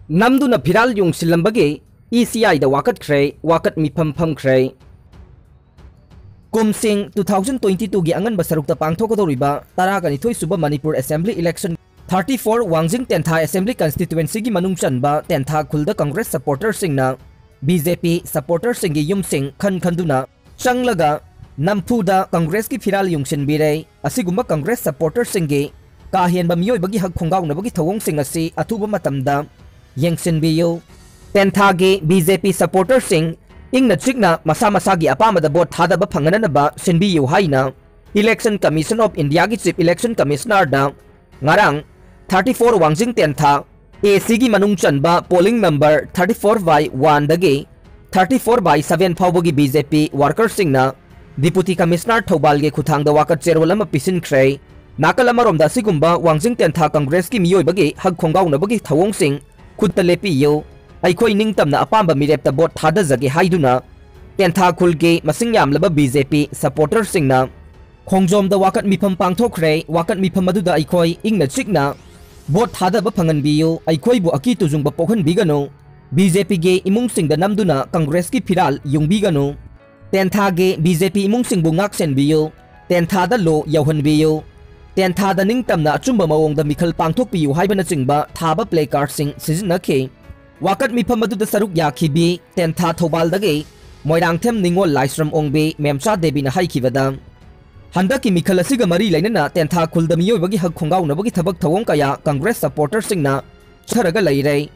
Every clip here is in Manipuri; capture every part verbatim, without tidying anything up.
ꯅꯝꯗꯨꯅ ꯐꯤꯔꯥꯜ ꯌꯨꯡꯁꯤꯜꯂꯝꯕꯒꯤ ꯏ ꯁꯤ ꯑꯥꯏꯗ ꯋꯥꯀꯠꯈ꯭ꯔꯦ, ꯋꯥꯀꯠ ꯃꯤꯐꯝ ꯐꯝꯈ꯭ꯔꯦ꯫ ꯀꯨꯝꯁꯤꯡ two thousand twenty twoꯒꯤ ꯑꯉꯟꯕ ꯁꯔꯨꯛꯇ ꯄꯥꯡꯊꯣꯛꯀꯗꯧꯔꯤꯕ ꯇꯔꯥꯒ ꯅꯤꯊꯣꯏ ꯁꯨꯕ Manipur Assembly Election thirty four ꯋꯥꯡꯖꯤꯡ ꯇꯦꯟꯊꯥ Assembly Constituencyꯒꯤ ꯃꯅꯨꯡ ꯆꯟꯕ ꯇꯦꯟꯊꯥ ꯈꯨꯜꯗ Congress supporterꯁꯤꯡꯅ B J P supporterꯁꯤꯡꯒꯤ ꯌꯨꯝꯁꯤꯡ ꯈꯟ ꯈꯟꯗꯨꯅ ꯆꯪꯂꯒ ꯅꯝꯐꯨꯗ Congressꯀꯤ ꯐꯤꯔꯥꯜ ꯌꯨꯡꯁꯤꯟꯕꯤꯔꯦ꯫ ꯑꯁꯤꯒꯨꯝꯕ Congress supporterꯁꯤꯡꯒꯤ ꯀꯥ ꯍꯦꯟꯕ ꯃꯤꯑꯣꯏꯕꯒꯤ ꯍꯛ ꯈꯣꯡꯒꯥꯎꯅꯕꯒꯤ ꯊꯧꯑꯣꯡꯁꯤꯡ ꯑꯁꯤ ꯑꯊꯨꯕ ꯃꯇꯝꯗ ꯌꯦꯡꯁꯤꯟꯕꯤꯌꯨ꯫ ꯇꯦꯟꯊꯥꯒꯤ B J P supporterꯁꯤꯡ ꯏꯪꯅ ꯆꯤꯛꯅ ꯃꯁꯥ ꯃꯁꯥꯒꯤ ꯑꯄꯥꯝꯕꯗ ꯚꯣꯠ ꯊꯥꯗꯕ ꯐꯪꯍꯟꯅꯅꯕ ꯁꯤꯟꯕꯤꯌꯨ ꯍꯥꯏꯅ Election Commission of Indiaꯒꯤ Chief Election Commissionerꯗ ꯉꯔꯥꯡ thirty four ꯋꯥꯡꯖꯤꯡ ꯇꯦꯟꯊꯥ A Cꯒꯤ ꯃꯅꯨꯡ ꯆꯟꯕ polling number thirty four by oneꯗꯒꯤ thirty four by seven ꯐꯥꯎꯕꯒꯤ B J P workerꯁꯤꯡꯅ Deputy Commissioner ꯊꯧꯕꯥꯜꯒꯤ ꯈꯨꯠꯊꯥꯡꯗ ꯋꯥꯀꯠ ꯆꯦꯔꯣꯜ ꯑꯃ ꯄꯤꯁꯤꯟꯈ꯭ꯔꯦ꯫ ꯅꯥꯀꯜ ꯑꯃꯔꯣꯝꯗ ꯑꯁꯤꯒꯨꯝꯕ ꯋꯥꯡꯖꯤꯡ ꯇꯦꯟꯊꯥ Congressꯀꯤ ꯃꯤꯑꯣꯏꯕꯒꯤ ꯍꯛ ꯈꯣꯡꯒꯥꯎꯅꯕꯒꯤ ꯊꯧꯑꯣꯡꯁꯤꯡ ꯈꯨꯠꯇ ꯂꯦꯞꯄꯤꯌꯨ, ꯑꯩꯈꯣꯏ ꯅꯤꯡꯇꯝꯅ ꯑꯄꯥꯝꯕ ꯃꯤꯔꯦꯞꯇ ꯚꯣꯠ ꯊꯥꯗꯖꯒꯦ ꯍꯥꯏꯗꯨꯅ ꯇꯦꯟꯊꯥ ꯈꯨꯜꯒꯤ ꯃꯁꯤꯡ ꯌꯥꯝꯂꯕ B J P supporterꯁꯤꯡꯅ ꯈꯣꯡꯖꯣꯝꯗ ꯋꯥꯀꯠ ꯃꯤꯐꯝ ꯄꯥꯡꯊꯣꯛꯈ꯭ꯔꯦ꯫ ꯋꯥꯀꯠ ꯃꯤꯐꯝ ꯑꯗꯨꯗ ꯑꯩꯈꯣꯏ ꯏꯪꯅ ꯆꯤꯛꯅ ꯚꯣꯠ ꯊꯥꯗꯕ ꯐꯪꯍꯟꯕꯤꯌꯨ, ꯑꯩꯈꯣꯏꯕꯨ ꯑꯀꯤ ꯇꯨꯖꯨꯡꯕ ꯄꯣꯛꯍꯟꯕꯤꯒꯅꯨ, B J Pꯒꯤ ꯏꯃꯨꯡꯁꯤꯡꯗ ꯅꯝꯗꯨꯅ Congressꯀꯤ ꯐꯤꯔꯥꯜ ꯌꯨꯡꯕꯤꯒꯅꯨ, ꯇꯦꯟꯊꯥꯒꯤ B J P ꯏꯃꯨꯡꯁꯤꯡꯕꯨ ꯉꯥꯛ ꯁꯦꯟꯕꯤꯌꯨ, ꯇꯦꯟꯊꯥꯗ law ꯌꯧꯍꯟꯕꯤꯌꯨ, ꯇꯦꯟꯊꯥꯗ ꯅꯤꯡꯇꯝꯅ ꯑꯆꯨꯝꯕ ꯃꯑꯣꯡꯗ ꯃꯤꯈꯜ ꯄꯥꯡꯊꯣꯛꯄꯤꯌꯨ ꯍꯥꯏꯕꯅꯆꯤꯡꯕ ꯊꯥꯕ placardꯁꯤꯡ ꯁꯤꯖꯤꯟꯅꯈꯤ꯫ ꯋꯥꯀꯠ ꯃꯤꯐꯝ ꯑꯗꯨꯗ ꯁꯔꯨꯛ ꯌꯥꯈꯤꯕꯤ ꯇꯦꯟꯊꯥ ꯊꯧꯕꯥꯜꯗꯒꯤ ꯃꯣꯏꯔꯥꯡꯊꯦꯝ ꯅꯤꯉꯣꯜ ꯂꯥꯏꯁ꯭ꯔꯝ ꯑꯣꯡꯕꯤ ꯃꯦꯝꯆꯥ ꯗꯦꯕꯤꯅ ꯍꯥꯏꯈꯤꯕꯗ, ꯍꯟꯗꯛꯀꯤ ꯃꯤꯈꯜ ꯑꯁꯤꯒ ꯃꯔꯤ ꯂꯩꯅꯅ ꯇꯦꯟꯊꯥ ꯈꯨꯜꯗ ꯃꯤꯑꯣꯏꯕꯒꯤ ꯍꯛ ꯈꯣꯡꯒꯥꯎꯅꯕꯒꯤ ꯊꯕꯛ ꯊꯧꯑꯣꯡ ꯀꯌꯥ Congress supporterꯁꯤꯡꯅ ꯆꯠꯊꯔꯒ ꯂꯩꯔꯦ꯫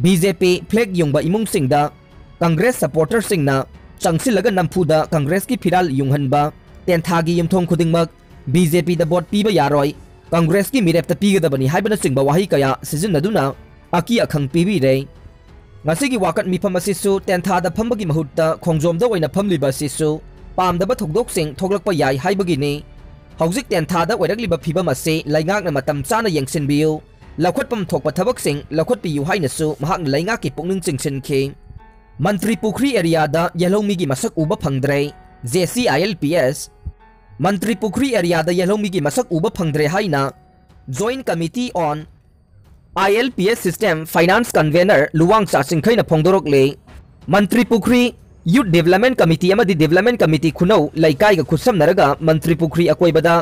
B J P flag ꯌꯨꯡꯕ ꯏꯃꯨꯡꯁꯤꯡꯗ Congress supporterꯁꯤꯡꯅ ꯆꯪꯁꯤꯜꯂꯒ ꯅꯝꯐꯨꯗ Congressꯀꯤ ꯐꯤꯔꯥꯜ ꯌꯨꯡꯍꯟꯕ, ꯇꯦꯟꯊꯥꯒꯤ ꯌꯨꯝꯊꯣꯡ ꯈꯨꯗꯤꯡꯃꯛ B J Pꯗ ꯚꯣꯠ ꯄꯤꯕ ꯌꯥꯔꯣꯏ, Congressꯀꯤ ꯃꯤꯔꯦꯞꯇ ꯄꯤꯒꯗꯕꯅꯤ ꯍꯥꯏꯕꯅꯆꯤꯡꯕ ꯋꯥꯍꯩ ꯀꯌꯥ ꯁꯤꯖꯤꯟꯅꯗꯨꯅ ꯑꯀꯤ ꯑꯈꯪ ꯄꯤꯕꯤꯔꯦ꯫ ꯉꯁꯤꯒꯤ ꯋꯥꯀꯠ ꯃꯤꯐꯝ ꯑꯁꯤꯁꯨ ꯇꯦꯟꯊꯥꯗ ꯐꯝꯕꯒꯤ ꯃꯍꯨꯠꯇ ꯈꯣꯡꯖꯣꯝꯗ ꯑꯣꯏꯅ ꯐꯝꯂꯤꯕ ꯑꯁꯤꯁꯨ ꯄꯥꯝꯗꯕ ꯊꯧꯗꯣꯛꯁꯤꯡ ꯊꯣꯛꯂꯛꯄ ꯌꯥꯏ ꯍꯥꯏꯕꯒꯤꯅꯤ꯫ ꯍꯧꯖꯤꯛ ꯇꯦꯟꯊꯥꯗ ꯑꯣꯏꯔꯛꯂꯤꯕ ꯐꯤꯕꯝ ꯑꯁꯤ ꯂꯩꯉꯥꯛꯅ ꯃꯇꯝ ꯆꯥꯅ ꯌꯦꯡꯁꯤꯟꯕꯤꯌꯨ, ꯂꯧꯈꯠꯐꯝ ꯊꯣꯛꯄ ꯊꯕꯛꯁꯤꯡ ꯂꯧꯈꯠꯄꯤꯌꯨ ꯍꯥꯏꯅꯁꯨ ꯃꯍꯥꯛꯅ ꯂꯩꯉꯥꯛꯀꯤ ꯄꯨꯛꯅꯤꯡ ꯆꯤꯡꯁꯤꯟꯈꯤ꯫ ꯃꯟꯇ꯭ꯔꯤ ꯄꯨꯈ꯭ꯔꯤ areaꯗ ꯌꯦꯜꯍꯧꯃꯤꯒꯤ ꯃꯁꯛ ꯎꯕ ꯐꯪꯗ꯭ꯔꯦ, J C I L P S꯫ ꯃꯟꯇ꯭ꯔꯤ ꯄꯨꯈ꯭ꯔꯤ areaꯗ ꯌꯦꯜꯍꯧꯃꯤꯒꯤ ꯃꯁꯛ ꯎꯕ ꯐꯪꯗ꯭ꯔꯦ ꯍꯥꯏꯅ Joint Committee on I L P S system finance convener ꯂꯨꯋꯥꯡꯆꯥ ꯆꯤꯡꯈꯩꯅ ꯐꯣꯡꯗꯣꯔꯛꯂꯦ꯫ ꯃꯟꯇ꯭ꯔꯤ ꯄꯨꯈ꯭ꯔꯤ Youth Development Committee ꯑꯃꯗꯤ Development Committee ꯈꯨꯅꯧ ꯂꯩꯀꯥꯏꯒ ꯈꯨꯠꯁꯝꯅꯔꯒ ꯃꯟꯇ꯭ꯔꯤ ꯄꯨꯈ꯭ꯔꯤ ꯑꯀꯣꯏꯕꯗ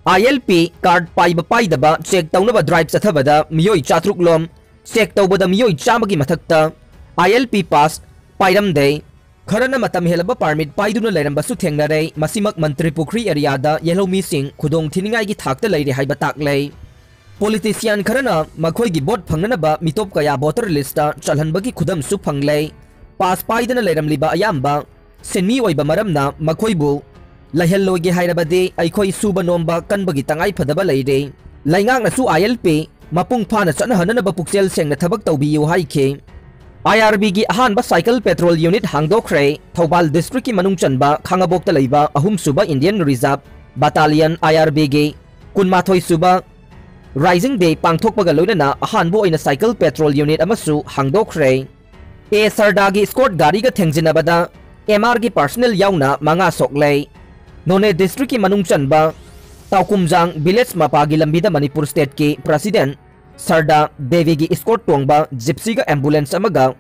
I L P card ꯄꯥꯏꯕ ꯄꯥꯏꯗꯕ check ꯇꯧꯅꯕ drive ꯆꯠꯊꯕꯗ ꯃꯤꯑꯣꯏ ꯆꯥꯇ꯭ꯔꯨꯛ ꯂꯣꯝ, check ꯇꯧꯕꯗ ꯃꯤꯑꯣꯏ ꯆꯥꯝꯃꯒꯤ ꯃꯊꯛꯇ I L P pass ꯄꯥꯏꯔꯝꯗꯦ꯫ ꯈꯔꯅ ꯃꯇꯝ ꯍꯦꯜꯂꯕ permit ꯄꯥꯏꯗꯨꯅ ꯂꯩꯔꯝꯕꯁꯨ ꯊꯦꯡꯅꯔꯦ꯫ ꯃꯁꯤꯃꯛ ꯃꯟꯇ꯭ꯔꯤ ꯄꯨꯈ꯭ꯔꯤ areaꯗ ꯌꯦꯜꯍꯧꯃꯤꯁꯤꯡ ꯈꯨꯗꯣꯡ ꯊꯤꯅꯤꯡꯉꯥꯏꯒꯤ ꯊꯥꯛꯇ ꯂꯩꯔꯦ ꯍꯥꯏꯕ ꯇꯥꯛꯂꯦ꯫ Politician ꯈꯔꯅ ꯃꯈꯣꯏꯒꯤ vote ꯐꯪꯅꯅꯕ ꯃꯤꯇꯣꯞ ꯀꯌꯥ voter listꯇ ꯆꯜꯍꯟꯕꯒꯤ ꯈꯨꯗꯝꯁꯨ ꯐꯪꯂꯦ꯫ Pass ꯄꯥꯏꯗꯅ ꯂꯩꯔꯝꯂꯤꯕ ꯑꯌꯥꯝꯕ ꯁꯤꯟꯃꯤ ꯑꯣꯏꯕ ꯃꯔꯝꯅ ꯃꯈꯣꯏꯕꯨ ꯂꯩꯍꯜꯂꯣꯏꯒꯦ ꯍꯥꯏꯔꯕꯗꯤ ꯑꯩꯈꯣꯏ ꯁꯨꯕ ꯅꯣꯝꯕ ꯀꯟꯕꯒꯤ ꯇꯉꯥꯏ ꯐꯗꯕ ꯂꯩꯔꯦ꯫ ꯂꯩꯉꯥꯛꯅꯁꯨ I L P ꯃꯄꯨꯡ ꯐꯥꯅ ꯆꯠꯅꯍꯟꯅꯅꯕ ꯄꯨꯛꯆꯦꯜ ꯁꯦꯡꯅ ꯊꯕꯛ ꯇꯧꯕꯤꯌꯨ ꯍꯥꯏꯈꯤ꯫ I R Bꯒꯤ ꯑꯍꯥꯟꯕ cycle patrol unit ꯍꯥꯡꯗꯣꯛꯈ꯭ꯔꯦ꯫ ꯊꯧꯕꯥꯜ districtꯀꯤ ꯃꯅꯨꯡ ꯆꯟꯕ ꯈꯥꯡꯉꯕꯣꯛꯇ ꯂꯩꯕ ꯑꯍꯨꯝꯁꯨꯕ Indian Reserve Battalion I R Bꯒꯤ ꯀꯨꯟꯃꯥꯊꯣꯏ ꯁꯨꯕ Rising Day ꯄꯥꯡꯊꯣꯛꯄꯒ ꯂꯣꯏꯅꯅ ꯑꯍꯥꯟꯕ ꯑꯣꯏꯅ cycle patrol unit ꯑꯃꯁꯨ ꯍꯥꯡꯗꯣꯛꯈ꯭ꯔꯦ꯫ ꯑꯦ ꯁꯔꯗꯥꯒꯤ escort ꯒꯥꯔꯤꯒ ꯊꯦꯡꯖꯤꯟꯅꯕꯗ M R ꯒꯤ personnel ꯌꯥꯎꯅ ꯃꯉꯥ ꯁꯣꯛꯂꯦ꯫ ꯅꯣꯅꯦ districtꯀꯤ ꯃꯅꯨꯡ ꯆꯟꯕ ꯇꯥꯎꯀꯨꯝꯖꯥꯡ village ꯃꯄꯥꯒꯤ ꯂꯝꯕꯤꯗ ꯃꯅꯤꯄꯨꯔ stateꯀꯤ president ꯁꯔꯗꯥ ꯗꯦꯕꯤꯒꯤ escort ꯇꯣꯡꯕ gypsyꯒ ambulance ꯑꯃꯒ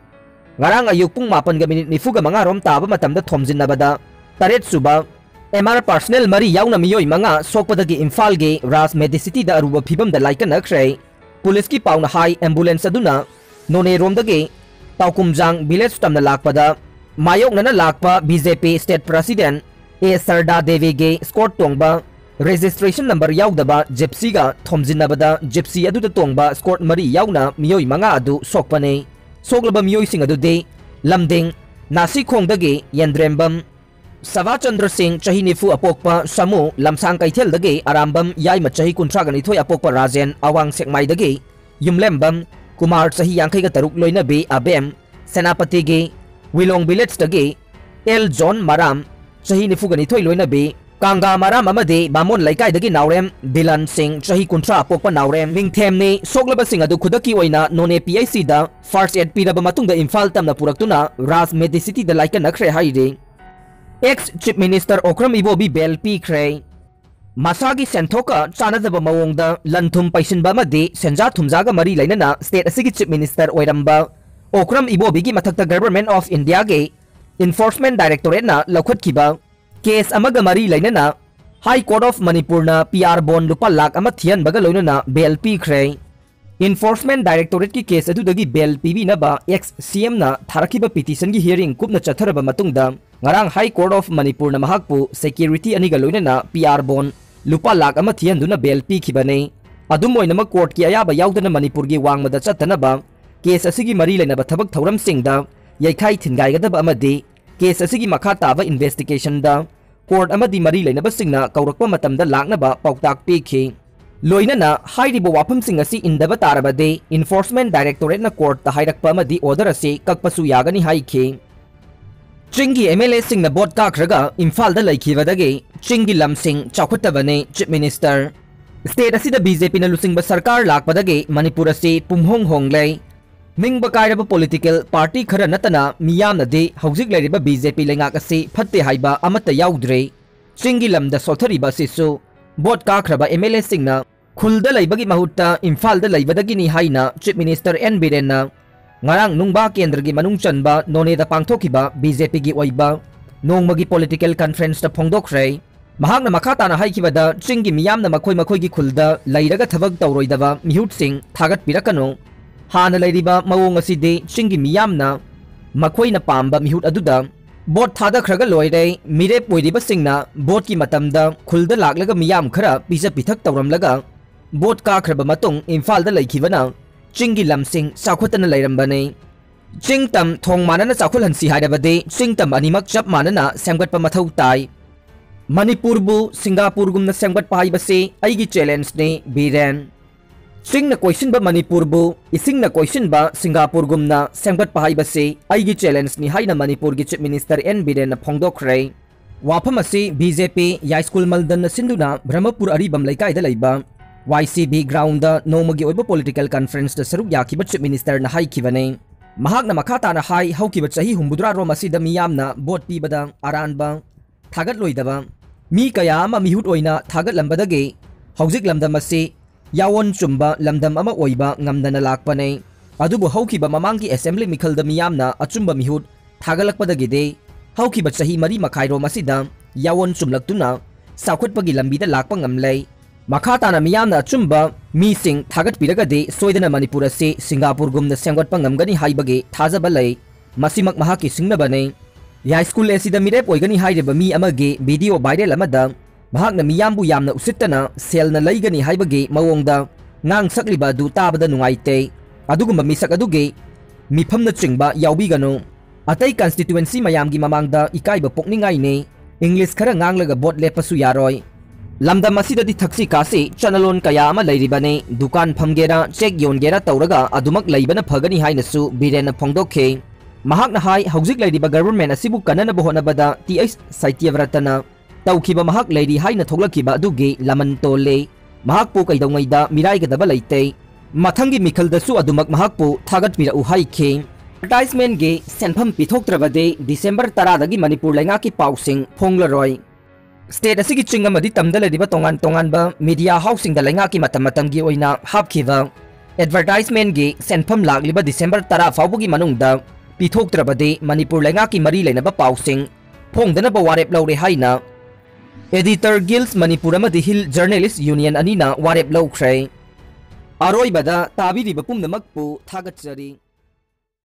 ꯉꯔꯥꯡ ꯑꯌꯨꯛ ꯄꯨꯡ ꯃꯥꯄꯟꯒ minute ꯅꯤꯐꯨꯒ ꯃꯉꯥ ꯔꯣꯝ ꯇꯥꯕ ꯃꯇꯝꯗ ꯊꯣꯝꯖꯤꯟꯅꯕꯗ ꯇꯔꯦꯠ ꯁꯨꯕ M R personnel ꯃꯔꯤ ꯌꯥꯎꯅ ꯃꯤꯑꯣꯏ ꯃꯉꯥ ꯁꯣꯛꯄꯗꯒꯤ ꯏꯝꯐꯥꯜꯒꯤ ꯔꯥꯖ Medicityꯗ ꯑꯔꯨꯕ ꯐꯤꯕꯝꯗ ꯂꯥꯏꯀꯠꯅꯈ꯭ꯔꯦ꯫ Policeꯀꯤ ꯄꯥꯎꯅ ꯍꯥꯏ, ambulance ꯑꯗꯨꯅ ꯅꯣꯅꯦꯔꯣꯝꯗꯒꯤ ꯇꯥꯎꯀꯨꯝꯖꯥꯡ village ꯇꯝꯅ ꯂꯥꯛꯄꯗ ꯃꯥꯌꯣꯛꯅꯅ ꯂꯥꯛꯄ B J P state president ꯑꯦ ꯁꯔꯗꯥ ꯗꯦꯕꯤꯒꯤ escort ꯇꯣꯡꯕ registration number ꯌꯥꯎꯗꯕ gypsyꯒ ꯊꯣꯝꯖꯤꯟꯅꯕꯗ gypsy ꯑꯗꯨꯗ ꯇꯣꯡꯕ escort ꯃꯔꯤ ꯌꯥꯎꯅ ꯃꯤꯑꯣꯏ ꯃꯉꯥ ꯑꯗꯨ ꯁꯣꯛꯄꯅꯤ꯫ ꯁꯣꯛꯂꯕ ꯃꯤꯑꯣꯏꯁꯤꯡ ꯑꯗꯨꯗꯤ ꯂꯝꯗꯤꯡ ꯅꯥꯁꯤꯈꯣꯡꯗꯒꯤ ꯌꯦꯟꯗ꯭ꯔꯦꯝꯕꯝ ꯁꯚꯥꯆꯟꯗ꯭ꯔ ꯁꯤꯡ, ꯆꯍꯤ ꯅꯤꯐꯨ ꯑꯄꯣꯛꯄ ꯁꯥꯃꯨ, ꯂꯝꯁꯥꯡ ꯀꯩꯊꯦꯜꯗꯒꯤ ꯑꯔꯥꯝꯕꯝ ꯌꯥꯏꯃ, ꯆꯍꯤ ꯀꯨꯟꯊ꯭ꯔꯥꯒ ꯅꯤꯊꯣꯏ ꯑꯄꯣꯛꯄ ꯔꯥꯖꯦꯟ, ꯑꯋꯥꯡ ꯁꯦꯛꯃꯥꯏꯗꯒꯤ ꯌꯨꯝꯂꯦꯝꯕꯝ ꯀꯨꯃꯥꯔ, ꯆꯍꯤ ꯌꯥꯡꯈꯩꯒ ꯇꯔꯨꯛ ꯂꯣꯏꯅꯕꯤ ꯑꯕꯦꯝ, ꯁꯦꯅꯥꯄꯇꯤꯒꯤ ꯋꯤꯂꯣꯡ villageꯇꯒꯤ ꯑꯦꯜ ꯖꯣꯟ ꯃꯔꯥꯝ, ꯆꯍꯤ ꯅꯤꯐꯨꯒ ꯅꯤꯊꯣꯏ ꯂꯣꯏꯅꯕꯤ ꯀꯥꯡꯒꯥ ꯃꯔꯥꯝ ꯑꯃꯗꯤ ꯕꯥꯃꯣꯟ ꯂꯩꯀꯥꯏꯗꯒꯤ ꯅꯥꯎꯔꯦꯝ ꯗꯤꯂꯟ ꯁꯤꯡ, ꯆꯍꯤ ꯀꯨꯟꯊ꯭ꯔꯥ ꯑꯄꯣꯛꯄ ꯅꯥꯎꯔꯦꯝ ꯃꯤꯡꯊꯦꯝꯅꯤ꯫ ꯁꯣꯛꯂꯕꯁꯤꯡ ꯑꯗꯨ ꯈꯨꯗꯛꯀꯤ ꯑꯣꯏꯅ ꯅꯣꯅꯦ P I Cꯗ first aid ꯄꯤꯔꯕ ꯃꯇꯨꯡꯗ ꯏꯝꯐꯥꯜ ꯇꯝꯅ ꯄꯨꯔꯛꯇꯨꯅ ꯔꯥꯖ Medicityꯗ ꯂꯥꯏꯀꯠꯅꯈ꯭ꯔꯦ ꯍꯥꯏꯔꯤ꯫ Ex Chief Minister ꯑꯣꯀ꯭ꯔꯝ ꯏꯕꯣꯕꯤ bail ꯄꯤꯈ꯭ꯔꯦ꯫ ꯃꯁꯥꯒꯤ ꯁꯦꯟꯊꯣꯛꯀ ꯆꯥꯟꯅꯗꯕ ꯃꯑꯣꯡꯗ ꯂꯟ ꯊꯨꯝ ꯄꯩꯁꯤꯟꯕ ꯑꯃꯗꯤ ꯁꯦꯟꯖꯥ ꯊꯨꯝꯖꯥꯒ ꯃꯔꯤ ꯂꯩꯅꯅ state ꯑꯁꯤꯒꯤ Chief Minister ꯑꯣꯏꯔꯝꯕ ꯑꯣꯀ꯭ꯔꯝ ꯏꯕꯣꯕꯤꯒꯤ ꯃꯊꯛꯇ Government of Indiaꯒꯤ Enforcement Directorateꯅ ꯂꯧꯈꯠꯈꯤꯕ case ꯑꯃꯒ ꯃꯔꯤ ꯂꯩꯅꯅ High Court of ꯃꯅꯤꯄꯨꯔꯅ ꯄꯤ ꯑꯥꯔ ꯕꯣꯟ ꯂꯨꯄꯥ ꯂꯥꯈ ꯑꯃ ꯊꯤꯍꯟꯕꯒ ꯂꯣꯏꯅꯅ bail ꯄꯤꯈ꯭ꯔꯦ꯫ Enforcement Directorateꯀꯤ case ꯑꯗꯨꯗꯒꯤ bail ꯄꯤꯕꯤꯅꯕ ex CMꯅ ꯊꯥꯔꯛꯈꯤꯕ petitionꯒꯤ hearing ꯀꯨꯞꯅ ꯆꯠꯊꯔꯕ ꯃꯇꯨꯡꯗ, ꯉꯔꯥꯡ High Court of ꯃꯅꯤꯄꯨꯔꯅ ꯃꯍꯥꯛꯄꯨ security ꯑꯅꯤꯒ ꯂꯣꯏꯅꯅ ꯄꯤ ꯑꯥꯔ ꯕꯣꯟ ꯂꯨꯄꯥ ꯂꯥꯈ ꯑꯃ ꯊꯤꯍꯟꯗꯨꯅ bail ꯄꯤꯈꯤꯕꯅꯤ꯫ ꯑꯗꯨꯝ ꯑꯣꯏꯅꯃꯛ, courtꯀꯤ ꯑꯌꯥꯕ ꯌꯥꯎꯗꯅ ꯃꯅꯤꯄꯨꯔꯒꯤ ꯋꯥꯡꯃꯗ ꯆꯠꯇꯅꯕ case ꯑꯁꯤꯒꯤ ꯃꯔꯤ ꯂꯩꯅꯕ ꯊꯕꯛ ꯊꯧꯔꯝꯁꯤꯡꯗ ꯌꯩꯈꯥꯏ ꯊꯤꯟꯒꯥꯏꯒꯗꯕ ꯑꯃꯗꯤ case ꯑꯁꯤꯒꯤ ꯃꯈꯥ ꯇꯥꯕ investigationꯗ court ꯑꯃꯗꯤ ꯃꯔꯤ ꯂꯩꯅꯕꯁꯤꯡꯅ ꯀꯧꯔꯛꯄ ꯃꯇꯝꯗ ꯂꯥꯛꯅꯕ ꯄꯥꯎꯇꯥꯛ ꯄꯤꯈꯤ꯫ ꯂꯣꯏꯅꯅ ꯍꯥꯏꯔꯤꯕ ꯋꯥꯐꯝꯁꯤꯡ ꯑꯁꯤ ꯏꯟꯗꯕ ꯇꯥꯔꯕꯗꯤ Enforcement Directorateꯅ courtꯇ ꯍꯥꯏꯔꯛꯄ ꯑꯃꯗꯤ order ꯑꯁꯤ ꯀꯛꯄꯁꯨ ꯌꯥꯒꯅꯤ ꯍꯥꯏꯈꯤ꯫ ꯆꯤꯡꯒꯤ MLAꯁꯤꯡꯅ vote ꯀꯥꯈ꯭ꯔꯒ ꯏꯝꯐꯥꯜꯗ ꯂꯩꯈꯤꯕꯗꯒꯤ ꯆꯤꯡꯒꯤ ꯂꯝꯁꯤꯡ ꯆꯥꯎꯈꯠꯇꯕꯅꯤ꯫ Chief Minister, state ꯑꯁꯤꯗ BJPꯅ ꯂꯨꯆꯤꯡꯕ ꯁꯔꯀꯥꯔ ꯂꯥꯛꯄꯗꯒꯤ ꯃꯅꯤꯄꯨꯔ ꯑꯁꯤ ꯄꯨꯝꯍꯣꯡ ꯍꯣꯡꯂꯦ꯫ ꯅꯤꯡꯕ ꯀꯥꯏꯔꯕ political party ꯈꯔ ꯅꯠꯇꯅ ꯃꯤꯌꯥꯝꯅꯗꯤ ꯍꯧꯖꯤꯛ ꯂꯩꯔꯤꯕ BJP ꯂꯩꯉꯥꯛ ꯑꯁꯤ ꯐꯠꯇꯦ ꯍꯥꯏꯕ ꯑꯃꯠꯇ ꯌꯥꯎꯗ꯭ꯔꯦ꯫ ꯆꯤꯡꯒꯤ ꯂꯝꯗ ꯁꯣꯠꯊꯔꯤꯕ ꯑꯁꯤꯁꯨ vote ꯀꯥꯈ꯭ꯔꯕ MLAꯁꯤꯡꯅ ꯈꯨꯜꯗ ꯂꯩꯕꯒꯤ ꯃꯍꯨꯠꯇ ꯏꯝꯐꯥꯜꯗ ꯂꯩꯕꯗꯒꯤꯅꯤ ꯍꯥꯏꯅ Chief Minister N ꯕꯤꯔꯦꯟꯅ ꯉꯔꯥꯡ ꯅꯨꯡꯕꯥ ꯀꯦꯟꯗ꯭ꯔꯒꯤ ꯃꯅꯨꯡ ꯆꯟꯕ ꯅꯣꯅꯦꯗ ꯄꯥꯡꯊꯣꯛꯈꯤꯕ BJPꯒꯤ ꯑꯣꯏꯕ ꯅꯣꯡꯃꯒꯤ political conferenceꯇ ꯐꯣꯡꯗꯣꯛꯈ꯭ꯔꯦ꯫ ꯃꯍꯥꯛꯅ ꯃꯈꯥ ꯇꯥꯅ ꯍꯥꯏꯈꯤꯕꯗ, ꯆꯤꯡꯒꯤ ꯃꯤꯌꯥꯝꯅ ꯃꯈꯣꯏ ꯃꯈꯣꯏꯒꯤ ꯈꯨꯜꯗ ꯂꯩꯔꯒ ꯊꯕꯛ ꯇꯧꯔꯣꯏꯗꯕ ꯃꯤꯍꯨꯠꯁꯤꯡ ꯊꯥꯒꯠꯄꯤꯔꯛꯀꯅꯨ꯫ ꯍꯥꯟꯅ ꯂꯩꯔꯤꯕ ꯃꯑꯣꯡ ꯑꯁꯤꯗꯤ ꯆꯤꯡꯒꯤ ꯃꯤꯌꯥꯝꯅ ꯃꯈꯣꯏꯅ ꯄꯥꯝꯕ ꯃꯤꯍꯨꯠ ꯑꯗꯨꯗ vote ꯊꯥꯗꯈ꯭ꯔꯒ ꯂꯣꯏꯔꯦ꯫ ꯃꯤꯔꯦꯞ ꯑꯣꯏꯔꯤꯕꯁꯤꯡꯅ voteꯀꯤ ꯃꯇꯝꯗ ꯈꯨꯜꯗ ꯂꯥꯛꯂꯒ ꯃꯤꯌꯥꯝ ꯈꯔ ꯄꯤꯖ ꯄꯤꯊꯛ ꯇꯧꯔꯝꯂꯒ vote ꯀꯥꯈ꯭ꯔꯕ ꯃꯇꯨꯡ ꯏꯝꯐꯥꯜꯗ ꯂꯩꯈꯤꯕꯅ ꯆꯤꯡꯒꯤ ꯂꯝꯁꯤꯡ ꯆꯥꯎꯈꯠꯇꯅ ꯂꯩꯔꯝꯕꯅꯤ꯫ ꯆꯤꯡ ꯇꯝ ꯊꯣꯡ ꯃꯥꯟꯅꯅ ꯆꯥꯎꯈꯠꯍꯟꯁꯤ ꯍꯥꯏꯔꯕꯗꯤ ꯆꯤꯡ ꯇꯝ ꯑꯅꯤꯃꯛ ꯆꯞ ꯃꯥꯟꯅꯅ ꯁꯦꯝꯒꯠꯄ ꯃꯊꯧ ꯇꯥꯏ꯫ ꯃꯅꯤꯄꯨꯔꯕꯨ ꯁꯤꯡꯒꯥꯄꯨꯔꯒꯨꯝꯅ ꯁꯦꯝꯒꯠꯄ ꯍꯥꯏꯕꯁꯤ ꯑꯩꯒꯤ challengeꯅꯤ, ꯕꯤꯔꯦꯟ꯫ ꯆꯤꯡꯅ ꯀꯣꯏꯁꯤꯟꯕ ꯃꯅꯤꯄꯨꯔꯕꯨ ꯏꯁꯤꯡꯅ ꯀꯣꯏꯁꯤꯟꯕ ꯁꯤꯡꯒꯥꯄꯨꯔꯒꯨꯝꯅ ꯁꯦꯝꯒꯠꯄ ꯍꯥꯏꯕꯁꯤ ꯑꯩꯒꯤ challengeꯅꯤ ꯍꯥꯏꯅ ꯃꯅꯤꯄꯨꯔꯒꯤ Chief Minister N ꯕꯤꯔꯦꯟꯅ ꯐꯣꯡꯗꯣꯛꯈ꯭ꯔꯦ꯫ ꯋꯥꯐꯝ ꯑꯁꯤ BJP ꯌꯥꯏꯁ꯭ꯀꯨꯜ ꯃꯜꯗꯟꯅ ꯁꯤꯟꯗꯨꯅ ꯕ꯭ꯔꯍꯃꯄꯨꯔ ꯑꯔꯤꯕꯝ ꯂꯩꯀꯥꯏꯗ ꯂꯩꯕ YCB groundꯗ ꯅꯣꯡꯃꯒꯤ ꯑꯣꯏꯕ political conferenceꯇ ꯁꯔꯨꯛ ꯌꯥꯈꯤꯕ Chief Ministerꯅ ꯍꯥꯏꯈꯤꯕꯅꯤ꯫ ꯃꯍꯥꯛꯅ ꯃꯈꯥ ꯇꯥꯅ ꯍꯥꯏ, ꯍꯧꯈꯤꯕ ꯆꯍꯤ ꯍꯨꯝꯐꯨꯇꯔꯥꯔꯣꯝ ꯑꯁꯤꯗ ꯃꯤꯌꯥꯝꯅ vote ꯄꯤꯕꯗ ꯑꯔꯥꯟꯕ, ꯊꯥꯒꯠꯂꯣꯏꯗꯕ, ꯃꯤ ꯀꯌꯥ ꯑꯃ ꯃꯤꯍꯨꯠ ꯑꯣꯏꯅ ꯊꯥꯒꯠꯂꯝꯕꯗꯒꯤ ꯍꯧꯖꯤꯛ ꯂꯝꯗꯝ ꯑꯁꯤ ꯌꯥꯑꯣꯟ ꯆꯨꯝꯕ ꯂꯝꯗꯝ ꯑꯃ ꯑꯣꯏꯕ ꯉꯝꯗꯅ ꯂꯥꯛꯄꯅꯤ꯫ ꯑꯗꯨꯕꯨ ꯍꯧꯈꯤꯕ ꯃꯃꯥꯡꯒꯤ assembly ꯃꯤꯈꯜꯗ ꯃꯤꯌꯥꯝꯅ ꯑꯆꯨꯝꯕ ꯃꯤꯍꯨꯠ ꯊꯥꯒꯠꯂꯛꯄꯗꯒꯤꯗꯤ ꯍꯧꯈꯤꯕ ꯆꯍꯤ ꯃꯔꯤ ꯃꯈꯥꯏꯔꯣꯝ ꯑꯁꯤꯗ ꯌꯥꯑꯣꯟ ꯆꯨꯝꯂꯛꯇꯨꯅ ꯆꯥꯎꯈꯠꯄꯒꯤ ꯂꯝꯕꯤꯗ ꯂꯥꯛꯄ ꯉꯝꯂꯦ꯫ ꯃꯈꯥ ꯇꯥꯅ ꯃꯤꯌꯥꯝꯅ ꯑꯆꯨꯝꯕ ꯃꯤꯁꯤꯡ ꯊꯥꯒꯠꯄꯤꯔꯒꯗꯤ ꯁꯣꯏꯗꯅ ꯃꯅꯤꯄꯨꯔ ꯑꯁꯤ ꯁꯤꯡꯒꯥꯄꯨꯔꯒꯨꯝꯅ ꯁꯦꯝꯒꯠꯄ ꯉꯝꯒꯅꯤ ꯍꯥꯏꯕꯒꯤ ꯊꯥꯖꯕ ꯂꯩ꯫ ꯃꯁꯤꯃꯛ ꯃꯍꯥꯛꯀꯤ ꯁꯤꯡꯅꯕꯅꯤ꯫ ꯌꯥꯏꯁ꯭ꯀꯨꯜ ꯑꯁꯤꯗ ꯃꯤꯔꯦꯞ ꯑꯣꯏꯒꯅꯤ ꯍꯥꯏꯔꯤꯕ ꯃꯤ ꯑꯃꯒꯤ video viral ꯑꯃꯗ ꯃꯍꯥꯛꯅ ꯃꯤꯌꯥꯝꯕꯨ ꯌꯥꯝꯅ ꯎꯁꯤꯠꯇꯅ ꯁꯦꯜꯅ ꯂꯩꯒꯅꯤ ꯍꯥꯏꯕꯒꯤ ꯃꯑꯣꯡꯗ ꯉꯥꯡ ꯁꯛꯂꯤꯕ ꯑꯗꯨ ꯇꯥꯕꯗ ꯅꯨꯡꯉꯥꯏꯇꯦ꯫ ꯑꯗꯨꯒꯨꯝꯕ ꯃꯤꯁꯛ ꯑꯗꯨꯒꯤ ꯃꯤꯐꯝꯅꯆꯤꯡꯕ ꯌꯥꯎꯕꯤꯒꯅꯨ꯫ ꯑꯇꯩ constituency ꯃꯌꯥꯝꯒꯤ ꯃꯃꯥꯡꯗ ꯏꯀꯥꯏꯕ ꯄꯣꯛꯅꯤꯡꯉꯥꯏꯅꯤ꯫ English ꯈꯔ ꯉꯥꯡꯂꯒ vote ꯂꯦꯞꯄꯁꯨ ꯌꯥꯔꯣꯏ꯫ ꯂꯝꯗꯝ ꯑꯁꯤꯗꯗꯤ ꯊꯛꯁꯤ ꯈꯥꯁꯤ ꯆꯠꯅꯂꯣꯟ ꯀꯌꯥ ꯑꯃ ꯂꯩꯔꯤꯕꯅꯤ꯫ ꯗꯨꯀꯥꯟ ꯐꯝꯒꯦꯔꯥ, ꯆꯦꯛ ꯌꯣꯟꯒꯦꯔꯥ ꯇꯧꯔꯒ ꯑꯗꯨꯃꯛ ꯂꯩꯕꯅ ꯐꯒꯅꯤ ꯍꯥꯏꯅꯁꯨ ꯕꯤꯔꯦꯟꯅ ꯐꯣꯡꯗꯣꯛꯈꯤ꯫ ꯃꯍꯥꯛꯅ ꯍꯥꯏ, ꯍꯧꯖꯤꯛ ꯂꯩꯔꯤꯕ government ꯑꯁꯤꯕꯨ ꯀꯟꯅꯅꯕ ꯍꯣꯠꯅꯕꯗ ꯇꯤ ꯑꯩꯆ ꯁꯇ꯭ꯌꯕ꯭ꯔꯇꯅ ꯇꯧꯈꯤꯕ ꯃꯍꯥꯛ ꯂꯩꯔꯤ ꯍꯥꯏꯅ ꯊꯣꯛꯂꯛꯈꯤꯕ ꯑꯗꯨꯒꯤ ꯂꯃꯟ ꯇꯣꯜꯂꯤ꯫ ꯃꯍꯥꯛꯄꯨ ꯀꯩꯗꯧꯉꯩꯗ ꯃꯤꯔꯥꯏꯒꯗꯕ ꯂꯩꯇꯦ꯫ ꯃꯊꯪꯒꯤ ꯃꯤꯈꯜꯗꯁꯨ ꯑꯗꯨꯃꯛ ꯃꯍꯥꯛꯄꯨ ꯊꯥꯒꯠꯄꯤꯔꯛꯎ ꯍꯥꯏꯈꯤ꯫ Advertisementꯒꯤ ꯁꯦꯟꯐꯝ ꯄꯤꯊꯣꯛꯇ꯭ꯔꯕꯗꯤ December ꯇꯔꯥꯗꯒꯤ ꯃꯅꯤꯄꯨꯔ ꯂꯩꯉꯥꯛꯀꯤ ꯄꯥꯎꯁꯤꯡ ꯐꯣꯡꯂꯔꯣꯏ꯫ State ꯑꯁꯤꯒꯤ ꯆꯤꯡ ꯑꯃꯗꯤ ꯇꯝꯗ ꯂꯩꯔꯤꯕ ꯇꯣꯉꯥꯟ ꯇꯣꯉꯥꯟꯕ media houseꯁꯤꯡꯗ ꯂꯩꯉꯥꯛꯀꯤ ꯃꯇꯝ ꯃꯇꯝꯒꯤ ꯑꯣꯏꯅ ꯍꯥꯞꯈꯤꯕ advertisementꯒꯤ ꯁꯦꯟꯐꯝ ꯂꯥꯛꯂꯤꯕ December ꯇꯔꯥ ꯐꯥꯎꯕꯒꯤ ꯃꯅꯨꯡꯗ ꯄꯤꯊꯣꯛꯇ꯭ꯔꯕꯗꯤ ꯃꯅꯤꯄꯨꯔ ꯂꯩꯉꯥꯛꯀꯤ ꯃꯔꯤ ꯂꯩꯅꯕ ꯄꯥꯎꯁꯤꯡ ꯐꯣꯡꯗꯅꯕ ꯋꯥꯔꯦꯞ ꯂꯧꯔꯦ ꯍꯥꯏꯅ Editor Guilds ꯃꯅꯤꯄꯨꯔ ꯑꯃꯗꯤ Hill Journalist Union ꯑꯅꯤꯅ ꯋꯥꯔꯦꯞ ꯂꯧꯈ꯭ꯔꯦ꯫ ꯑꯔꯣꯏꯕꯗ ꯇꯥꯕꯤꯔꯤꯕ ꯄꯨꯝꯅꯃꯛꯄꯨ ꯊꯥꯒꯠꯆꯔꯤ꯫